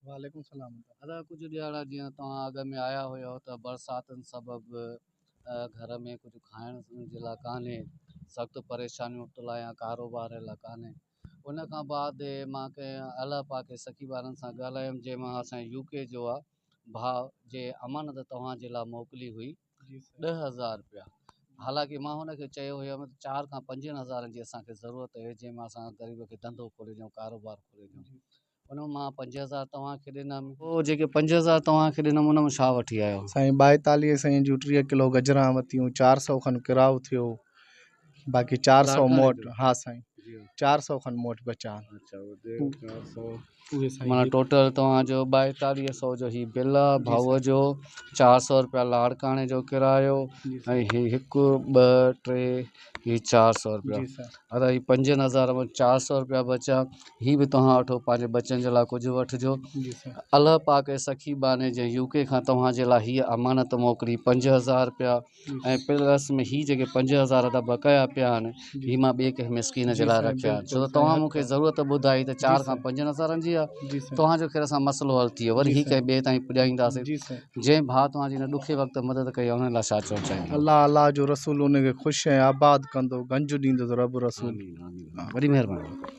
وعليڪم السلام. ادا ڪجهه ڏهاڙا جيئن توهان اڳ ۾ آيا هيو ته برساتن سبب گهر ۾ ڪجهه کائڻ جي لاء ڪانهي، سخت پريشانيون مبتلا آهيان، ڪاروبار لاء ڪانهي. ان کان بعد مان ڪنهن الله پاڪ جي سخي ٻارن سان ڳالهايم جنهن مان اسان جي يو ڪي جو آ ڀاء جي امانت توهان جي لاء موڪلي هئي 10,000 رپيا. حالانڪه مان هن کي چيو هيم ته 4 کان 5 هزارن جي اسان کي ضرورت هئي جنهن مان اسان غريب کي ڌنڌو کولي ڏيون، ڪاروبار کولي ڏيون. ان مان مان 5000 توهان کي ڏنم. پوء جيڪي 5000 توهان کي ڏنم ان مان ڇا وٺي آيو؟ سائين 42 سئين جون 30 ڪلو گجران ورتيون، 400 کن ڪرايو ٿيو، باقي 400 مون وٽ. ها سائين 400 کن مون وٽ بچا آهن. اهي سائين معنيٰ ٽوٽل توهان جو 4200 جو هي بل آ ڀائوء جو، 400 رپيا لاڙڪاڻي جو ڪرايو ۽ هي هڪ ٻه ٽي هي 400 رپيا. ادا هي 5000 مان 400 رپيا بچيا، هي به توهان وٺو پنهنجي ٻچن جي لاء ڪجهه وٺجو. الله پاڪ جي سخي ٻانهي جنهن يو ڪي کان توهان جي لاء هيء امانت موڪلي 5000 رپيا ۽ پلس ۾ هي جيڪي 5000 ادا بقايا پيا آهن هي مان ٻئي ڪنهن مسڪين جي لاء رکيا آهن، ڇو ته توهان مون کي ضرورت ٻڌائي ته 4 کان 5 هزارن جي آهي، توهان جو خير سان مسئلو حل ٿي ويو، وري هي ڪنهن ٻئي تائين پڄائينداسين. جنهن ڀاء توهان جي هن ڏکي وقت مدد ڪئي آهي ان لاء ڇا چوڻ چاهيندؤ؟ الله الله جو رسول ان کي خوش ۽ آباد ڪندو، گنج ڏيندس رب رسول. آمين آمين وڏي مهرباني.